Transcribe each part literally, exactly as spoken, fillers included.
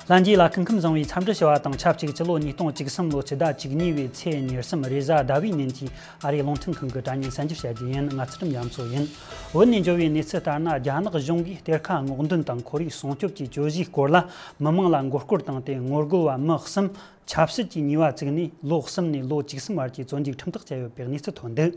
ལྷན་རྒྱས་ལ་སྐུ་ཁམས་བཟང་བའི་འཚམས་འདྲི་ཞུ་བ་དང་ཆབས་ཅིག་སྤྱི་ལོ་ཉིས་སྟོང་བཅུ་གསུམ་ལོ་ཕྱི་ཟླ་བཅུ་གཉིས་པའི་ཚེས་ཉེར་གསུམ་རེས་གཟའ་ཟླ་བའི་ཉིན་གྱི་ཨ་རིའི་རླུང་འཕྲིན་ཁང་གི་དྲ་བརྙན་གསན་རྒྱབ་བྱ་རྒྱུ་ཡིན། ང་ཚུལ་ཁྲིམས་རྒྱ་མཚོ་ཡིན། བོད་ནས་འབྱོར་བའི་གནས་ཚུལ་ལྟར་ན། རྒྱ་ནག་གཞུང་གིས་གཏེར་ཁ་སྔོག་འདོན་དང་ཁོར་ཡུག་སྲུང་སྐྱོབ་ཀྱི་གྱོད་གཞིའི་སྐོར་ལ་མི་མང་ལ་མགོ་སྐོར་བཏང་སྟེ། ངོ་རྒོལ་བ་མི་གསུམ་ཆབ་སྲིད་ཀྱི་ཉེས་པ་བཙུགས་ནས་ལོ་གསུམ་ནས་ལོ་བཅུ་གསུམ་བར་གྱི་བཙོན་འཇུག་ཁྲིམས་ཐག་བཅད་ཡོད་པའི་གནས་ཚུལ་ཐོན་འདུག་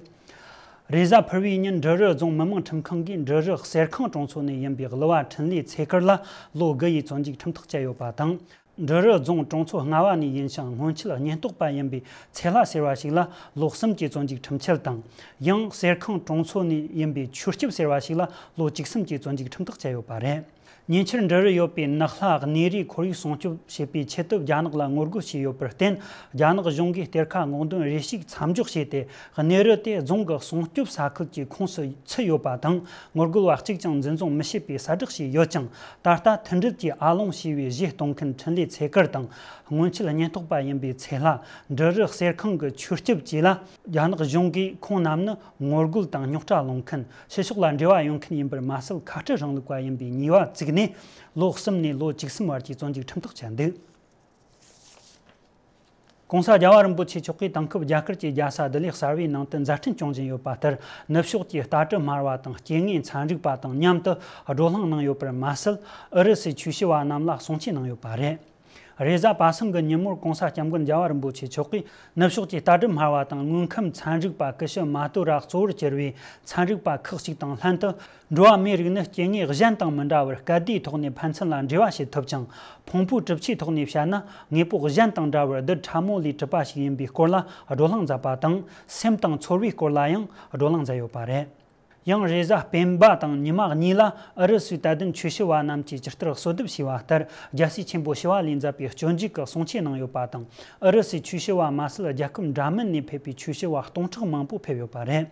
རེས་གཟའ་ཕུར་བུའི་ཉིན་འབྲི་རུ་རྫོང་མི་དམངས་ཁྲིམས་ཁང་གིས་འབྲི་རུ་གསེར་ཁང་གྲོང་ཚོ་ནས་ཡིན་པའི་གླུ་བ་འཕྲིན་ལས་ཚེ་དཀར་ལ་ལོ་དགུ་ཡི་བཙོན་འཇུག་ཁྲིམས་ཐག་བཅད་ཡོད་པ་དང་། འབྲི་རུ་རྫོང་གྲོང་ཚོ་ལྔ་པ་ནས་ཡིན་ཞིང་། སྔོན་ཆད་ཉེན་རྟོག་པ་ཡིན་པའི་ཚེ་ལྷ་ཟེར་བ་ཞིག་ལ་ལོ་གསུམ་གྱི་བཙོན་འཇུག་ཁྲིམས་ཆད་དང་། ཡང་གསེར་ཁང་གྲོང་ཚོ་ནས་ཡིན་པའི་ཆོས་སྐྱབས་ཟེར་བ་ཞིག་ལ་ལོ་བཅུ་གསུམ་གྱི་བཙོན་འཇུག་ཁྲིམས་ཐག་བཅད་ཡོད་པ་རེད། ཉེ་ཆར་འབྲི་རུ་ཡོད་པའི་ནགས་ལྷ་གནས་རིའི་ཁོར་ཡུག་སྲུང་སྐྱོབ་བྱེད་པའི་ཆེད་དུ་རྒྱ་ནག་ལ་ངོ་རྒོལ་བྱས་ཡོད་པར་བརྟེན། རྒྱ་ནག་གཞུང་གིས་གཏེར་ཁ་སྔོག་འདོན་རེ་ཞིག་མཚམས་འཇོག་བྱས་ཏེ། གནས་རི་དེ་རྫོང་གི་སྲུང་སྐྱོབ་ས་ཁུལ་གྱི་ཁོངས་སུ་ཚུད་ཡོད་པ་དང་། ངོ་རྒོལ་བ་གཅིག་ཀྱང་འཛིན་བཟུང་མི་བྱེད་པའི་གསལ་བསྒྲགས་བྱས་ཡོད་ཀྱང་། ད་ལྟ་མཐུན་སྒྲིལ་གྱི་ཨ་ལོང་ཞེས་པའི་གཞས་གཏོང་མཁན་འཕྲིན་ལས་ཚེ་དཀར་དང་། སྔོན་ཆད་ཉེན་རྟོག་པ་ཡིན་པའི་ཚེ་ལྷ། འབྲི་རུ་གསེར་ཁང་གི་ཆོས་སྐྱབས་བཅས་ལ། རྒྱ་ནག་གཞུང་གིས་ཁོང་རྣམས་ནི་ངོ་རྒོལ་དང་རྙོག་དྲ་སློང་མཁན། ཕྱི་ཕྱོགས་ལ་འབྲེལ་བ་ཡོད་མཁན་ཡིན་པར་མ་ཟད། ཁ་བྲལ་རིང་ལུགས་པ་ཡིན་པའི་ཉེས་པ་བཙུགས་ནས། ལོ་གསུམ་ནས་ལོ་བཅུ་གསུམ་བར་གྱི་བཙོན་འཇུག་ཁྲིམས་ཐག་བཅད་འདུག ྋགོང་ས་རྒྱལ་བ་རིན་པོ་ཆེ་མཆོག་གིས་དེང་སྐབས་རྒྱ་གར་གྱི་རྒྱལ་ས་ལྡི་ལི་གསར་པའི་ནང་དུ་མཛད་འཕྲིན་སྐྱོང་བཞིན་ཡོད་པ་ལྟར། ནུབ་ཕྱོགས་ཀྱི་ལྟ་གྲུབ་སྨྲ་བ་དང་སྐྱེ་དངོས་ཚན་རིག་པ་དང་མཉམ་དུ་བགྲོ་གླེང་གནང་ཡོད་པར་མ་ཟད། ཨུ་རུ་སུའི་ཆོས་ཞུ་བ་རྣམས་ལ་གསུང་ཆོས་གནང་ཡོད་པ་རེད། རེས་གཟའ་པ་སངས་ཀྱི་ཉིན་མོར་ྋགོང་ས་ྋསྐྱབས་མགོན་རྒྱལ་བ་རིན་པོ་ཆེ་མཆོག་གིས་ནུབ་ཕྱོགས་ཀྱི་ལྟ་གྲུབ་སྨྲ་བ་དང་དངོས་ཁམས་ཚན་རིག་པ་ཀི་ཤི་མ་ཏོ་ར་གཙོ་བོར་གྱུར་བའི་ཚན་རིག་པ་ཁག་ཅིག་དང་ལྷན་དུ། འགྲོ་བ་མིའི་རིགས་ནི་སྐྱེ་དངོས་གཞན་དང་མི་འདྲ་བར་སྐད་བརྡའི་ཐོག་ནས་ཕན་ཚུན་ལ་འབྲེལ་བ་བྱེད་ཐུབ་ཅིང་། ཕུང་པོའི་གྲུབ་ཆའི་ཐོག་ནས་བཤད་ན་དངོས་པོ་གཞན་དང་འདྲ་བར་རྡུལ་ཕྲ་མོ་ལས་གྲུབ་པ་ཞིག་ཡིན་པའི་སྐོར་ལ་བགྲོ་གླེང་མཛད་པ་དང་། སེམས་དང་ཚོར་བའི་སྐོར་ལ་ཡང་བགྲོ་གླེང་མཛད་ཡོད་པ་རེད། ཡང་རེས་གཟའ་སྤེན་པ་དང་ཉི་མ་གཉིས་ལ་ཨུ་རུ་སུའི་དད་ལྡན་ཆོས་ཞུ་བ་རྣམས་ཀྱིས་ཇི་ལྟར་གསོལ་འདེབས་ཞུས་པ་ལྟར། རྒྱལ་སྲས་ཆེན་པོ་ཞི་བ་ལྷས་མཛད་པའི་སྤྱོད་འཇུག་གི་གསུང་ཆོས་གནང་ཡོད་པ་དང་། ཨུ་རུ་སུའི་ཆོས་ཞུ་བ་མ་ཟད། རྒྱལ་ཁབ་འདྲ་མིན་ནས་ཕེབས་པའི་ཆོས་ཞུ་བ་སྟོང་ཕྲག་མང་པོ་ཕེབས་ཡོད་པ་རེད།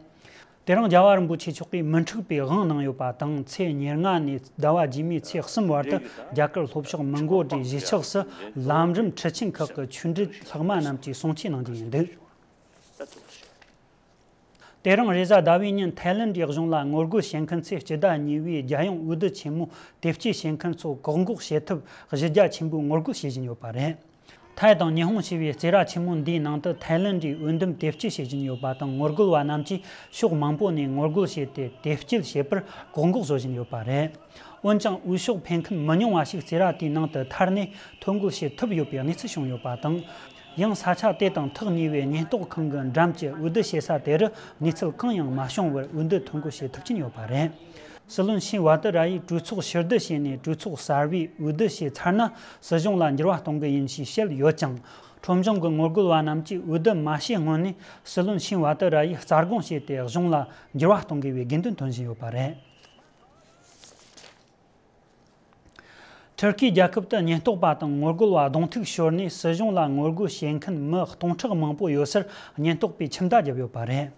དེ་རིང་རྒྱལ་བ་རིན་པོ་ཆེ་མཆོག་གིས་མི་འཁྲུགས་པའི་དབང་གནང་ཡོད་པ་དང་། ཚེས་ཉེར་ལྔ་ནས་ཟླ་བ་རྗེས་མའི་ཚེས་གསུམ་བར་དུ་རྒྱ་གར་ལྷོ་ཕྱོགས་མོན་གྷོ་ལི་གཞིས་ཆགས་སུ་ལམ་རིམ་ཁྲི་ཆེན་ཁག་གི་ཆོས་འབྲེལ་ལྷག་མ་རྣམས་ཀྱིས་གསུང་ཆོས་གནང་རྒྱུ་ཡིན་འདུག་དེ་རིང་རེས་གཟའ་ཟླ་བའི་ཉིན་ཐའི་ལེན་ཌི་གཞུང་ལ་ངོ་རྒོལ་བྱེད་མཁན་ཚོས་སྤྱི་ཟླ་གཉིས་པའི་རྒྱལ་ཡོངས་འོས་བསྡུ་ཆེན་མོ་དེབ་སྐྱེལ་བྱེད་མཁན་ཚོ་བཀག་འགོག་བྱེད་ཐབས་གཞི་རྒྱ་ཆེན་པོས་ངོ་རྒོལ་བྱེད་བཞིན་ཡོད་པ་རེད། ཐའི་དང་ཉི་ཧོང་ཞེས་པའི་རྩེད་ར་ཆེན་མོ་འདིའི་ནང་དུ་ཐའི་ལེན་ཌིའི་འོས་འདེམས་དེབ་སྐྱེལ་བྱེད་བཞིན་ཡོད་པ་དང་། ངོ་རྒོལ་བ་རྣམས་ཀྱིས་ཕྱོགས་མང་པོ་ནས་ངོ་རྒོལ་བྱས་ཏེ། དེབ་སྐྱེལ་བྱེད་པར་བཀག་འགོག་བཟོ་བཞིན་ཡོད་པ་རེད། འོན་ཀྱང་། འོས་ཤོག་འཕེན་མཁན་མི་ཉུང་བ་ཞིག་རྩེད་ར་དེའི་ནང་དུ་ཐར་ནས་ཐོ་འགོད་བྱེད་ཐུབ་ཡོད་པའི་གནས་ཚུལ་བྱུང་ཡོད་པ་དང་། ཡང་ས་ཆ་དེ་དང་ཐག་ཉེ་བའི་ཉེན་རྟོག་ཁང་གི་འགྲམ་གྱི་འོས་བསྡུ་བྱེད་ས་དེ་རུ་གནས་ཚུལ་གང་ཡང་མ་བྱུང་བར། འོས་བསྡུ་ཐོ་འགོད་བྱེད་ཐུབ་ཀྱིན་ཡོད་པ་རེད། སྲིད་བློན་ཤིན་ཝ་ཏི་ར་ཡིས་གྲོས་ཚོགས་ཕྱིར་བསྡུ་བྱས་ནས། གྲོས་ཚོགས་གསར་པས་འོས་བསྡུ་བྱས་ཚར་ན། སྲིད་གཞུང་ལ་འགྱུར་བ་གཏོང་གི་ཡིན་ཞེས་བཤད་ཡོད་ཀྱང་། ཁྲོམ་གཞུང་གི་ངོ་རྒོལ་བ་རྣམས་ཀྱིས་འོས་བསྡུ་མ་བྱས་སྔོན་ནས་སྲིད་བློན་ཤིན་ཝ་ཏི་ར་ཡིས་རྩ་དགོངས་བྱས་ཏེ། གཞུང་ལ་འགྱུར་བ་གཏོང་དགོས་པའི་དགོས་འདུན་འདོན་བཞིན་ཡོད་པ་རེད། ཐུར་ཀི་རྒྱལ་ཁབ་ཏུ་ཉེན་རྟོག་པ་དང་ངོ་རྒོལ་བ་གདོང་ཐུག་ཤོར་ནས། སྲིད་གཞུང་ལ་ངོ་རྒོལ་བྱེད་མཁན་མི་སྟོང་ཕྲག་མང་པོ་ཡོད་སར་ཉེན་རྟོག་པས་ཁྱིམ་བརྡ་བརྒྱབ་ཡོད་པ་རེད།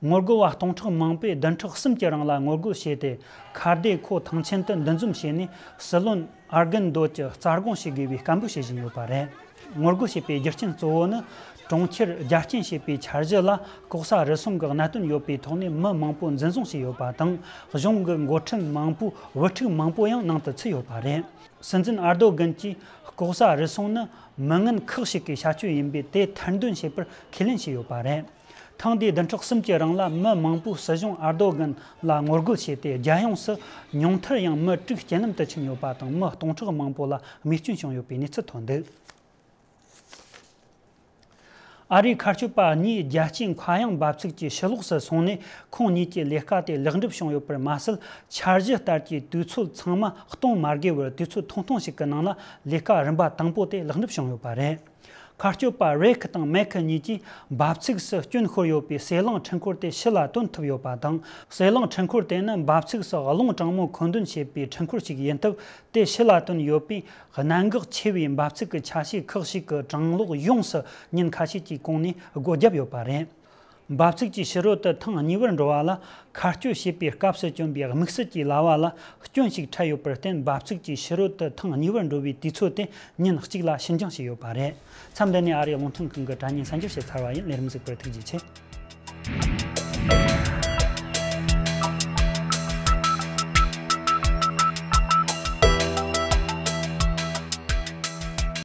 ངོ་རྒོལ་བ་སྟོང་ཕྲག་མང་པོས་བདུན་ཕྲག་གསུམ་གྱི་རིང་ལ་ངོ་རྒོལ་བྱས་ཏེ། མཁར་སྡེ་ཁོ་ཐང་ཆེན་དུ་འདུ་འཛོམས་བྱས་ནས། སྲིད་བློན་ཨར་གན་དོ་གྱི་རྩ་དགོངས་བྱེད་དགོས་པའི་སྐད་འབོད་བྱེད་བཞིན་ཡོད་པ་རེད། ངོ་རྒོལ་བྱེད་པའི་རྒྱུ་རྐྱེན་གཙོ་བོ་ནི། གྲོང་ཁྱེར་རྒྱ་སྐྱེད་བྱེད་པའི་འཆར་གཞི་ལ་ལྐོག་ཟ་རུལ་སུངས་ཀྱི་གནད་དོན་ཡོད་པའི་ཐོག་ནས་མི་མང་པོ་འཛིན་བཟུང་བྱས་ཡོད་པ་དང་། གཞུང་གི་འགོ་ཁྲིད་མང་པོའི་བུ་ཕྲུག་མང་པོ་ཡང་ནང་དུ་ཚུད་ཡོད་པ་རེད། སྲིད་འཛིན་ཨར་དོ་གན་གྱིས་ལྐོག་ཟ་རུལ་སུངས་ནི་མི་ངན་ཁག་ཞིག་གི་བྱ་སྤྱོད་ཡིན་པས། དེ་ཐེར་འདོན་བྱེད་པར་ཁས་ལེན་བྱས་ཡོད་པ་རེད། ཐེངས་འདིའི་བདུན་ཕྲག་གསུམ་གྱི་རིང་ལ་མི་མང་པོས་སྲིད་གཞུང་ཨར་དོ་གན་ལ་ངོ་རྒོལ་བྱས་ཏེ། རྒྱལ་ཡོངས་སུ་ཉུང་མཐར་ཡང་མི་དྲུག་རྐྱེན་ལམ་དུ་ཕྱིན་ཡོད་པ་དང་། མི་སྟོང་ཕྲག་མང་པོ་ལ་རྨས་སྐྱོན་བྱུང་ཡོད་པའི་གནས་ཚུལ་ཐོན་འདུག་ཨ་རིའི་མཁར་སྐྱོད་པ་གཉིས་རྒྱལ་སྤྱིའི་མཁའ་དབྱིངས་འབབ་ཚིགས་ཀྱི་ཕྱི་ལོགས་སུ་སོང་ནས། ཁོང་གཉིས་ཀྱི་ལས་ཀ་དེ་ལེགས་འགྲུབ་བྱུང་ཡོད་པར་མ་ཟད། འཆར་གཞི་ལྟར་གྱི་དུས་ཚོད་ཚང་མ་གཏོང་མ་དགོས་པར། དུས་ཚོད་ཐུང་ཐུང་ཞིག་གི་ནང་ལ་ལས་ཀ་རིམ་པ་དང་པོ་དེ་ལེགས་འགྲུབ་བྱུང་ཡོད་པ་རེད། མཁར་སྐྱོད་པ་རེག་དང་མེག་གཉིས་ཀྱིས་འབབ་ཚིགས་སུ་སྐྱོན་ཤོར་ཡོད་པའི་སེ་རླངས་འཕྲུལ་འཁོར་དེ་ཕྱི་ལ་བཏོན་ཐུབ་ཡོད་པ་དང་། སེ་རླངས་འཕྲུལ་འཁོར་དེ་ནི་འབབ་ཚིགས་སུ་རླུང་དྲང་མོ་མཁོ་འདོན་བྱེད་པའི་འཕྲུལ་འཁོར་ཞིག་ཡིན་སྟབས། དེ་ཕྱི་ལ་བཏོན་ཡོད་པས། གནད་འགག་ཆེ་བའི་འབབ་ཚིགས་ཀྱི་ཆ་ཤས་ཁག་ཞིག་གི་གྲང་གློག་ཡོངས་སུ་ཉིན་ཁ་ཤས་ཀྱི་གོང་ནས་སྒོ་བརྒྱབ་ཡོད་པ་རེད། འབབ་ཚིགས་ཀྱི་ཕྱི་རོལ་དུ་ཐེངས་གཉིས་པར་འགྲོ་བ་ལ། མཁར་སྐྱོད་བྱེད་པའི་སྐབས་སུ་གྱོན་པའི་དམིགས་བསལ་གྱི་ལྭ་བ་ལ་སྐྱོན་ཞིག་འཕྲད་ཡོད་པར་བརྟེན། འབབ་ཚིགས་ཀྱི་ཕྱི་རོལ་དུ་ཐེངས་གཉིས་པར་འགྲོ་བའི་དུས་ཚོད་དེ་ཉིན་གཅིག་ལ་ཕྱིར་འགྱངས་བྱས་ཡོད་པ་རེད། མཚམས་འདི་ནས་ཨ་རིའི་རླུང་འཕྲིན་ཁང་གི་དྲ་བརྙན་གསན་རྒྱབ་བྱས་ཚར་བ་ཡིན། ལས་རིམ་གཟིགས་པར་ཐུགས་རྗེ་ཆེ།